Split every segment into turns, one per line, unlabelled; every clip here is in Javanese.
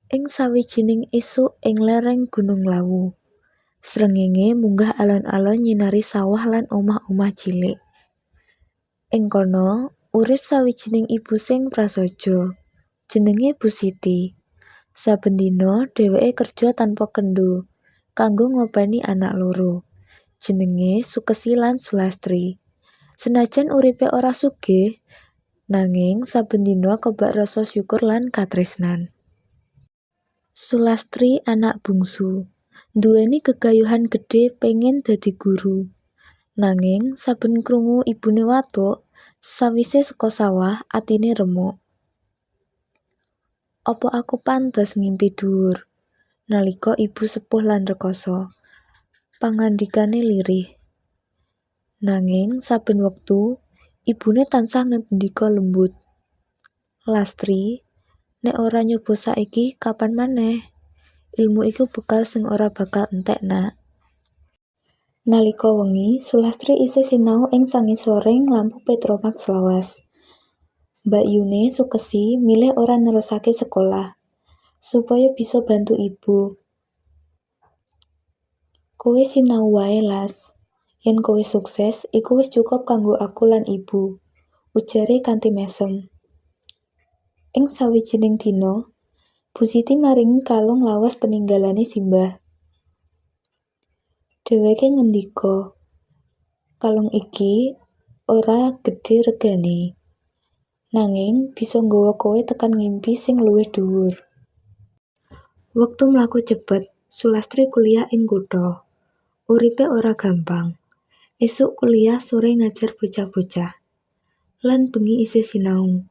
Ing sawijining esuk ing lereng Gunung Lawu, srengenge munggah alon-alon nyinari sawah lan omah-omah cilik. Ing kono urip sawijining ibu sing prasaja, jenenge Bu Siti. Saben dina dheweke kerja tanpa kendho kanggo ngopeni anak loro, jenenge Sukesi lan Sulastri. Senajan uripe ora sugih, nanging saben dina kebak rasa syukur lan katresnan. Sulastri anak bungsu, nduweni gegayuhan gedhe pengen dadi guru. Nanging saben krungu ibune watuk sawise saka sawah, atine remuk. Apa aku pantes ngimpi dhuwur nalika ibu sepuh lan rekasa? Pangandikane lirih. Nanging saben wektu ibune tansah ngendika lembut. "Lastri, nek ora nyoba saiki, kapan maneh? Ilmu iku bekal sing ora bakal entek, Nak." Nalika wengi, Sulastri isih sinau ing sangisoring lampu petromax lawas. Mbakyune Sukesi milih ora nerusake sekolah, supaya bisa bantu ibu. "Kowe sinau wae, Las. Yen kowe sukses, iku wis cukup kanggo aku lan ibu," ujare kanthi mesem. Ing sawijining dina, Bu Siti maringi kalung lawas peninggalane simbah. Dheweke ngendika, "Kalung iki ora gedhe regane, nanging bisa nggawa kowe tekan ngimpi sing luwih dhuwur." Wektu mlaku cepet, Sulastri kuliah ing kutha. Uripe ora gampang. Esuk kuliah, sore ngajar bocah-bocah, lan bengi isih sinau.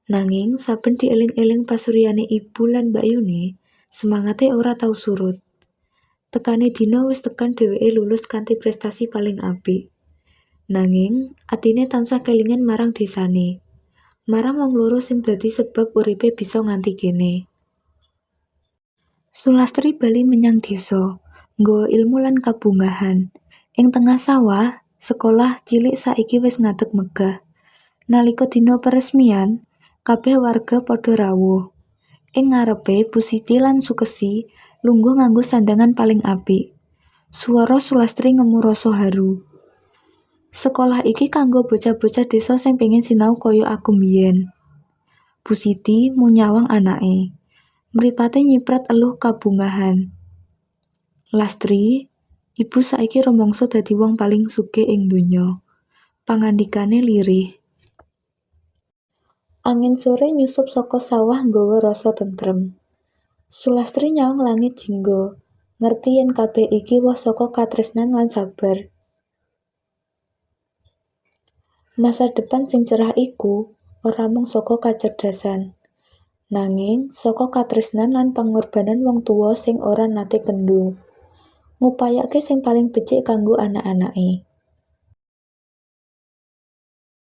Nanging saben dieling-eling pasuryane ibu lan mbakyune, semangate ora tau surut. Tekane dina wis tekan dheweke lulus kanthi prestasi paling apik. Nanging atine tansah kelingan marang desane, marang wong loro sing dadi sebab uripe bisa nganti kene. Sulastri bali menyang desa, nggawa ilmu lan kabungahan. Ing tengah sawah, sekolah cilik saiki wis ngadeg megah. Nalika dina peresmian, kabeh warga padha rawuh. Ing ngarepe Bu Siti lan Sukesi lungguh nganggo sandhangan paling apik. Swara Sulastri ngemu rasa haru. "Sekolah iki kanggo bocah-bocah desa sing pengen sinau kaya aku mbiyen." Bu Siti mung nyawang anake. Mripate nyiprat eluh kabungahan. "Lastri, ibu saiki rumangsa dadi wong paling sugih ing donya." Pangandikane lirih. Angin sore nyusup saka sawah nggawa rasa tentrem. Sulastri nyawang langit jingga, ngerti yen kabeh iki woh saka katresnan lan sabar. Masa depan sing cerah iku ora mung saka kacerdasan, nanging saka katresnan lan pangorbanan wong tuwa sing ora nate kendho, ngupayake sing paling becik kanggo anak-anake.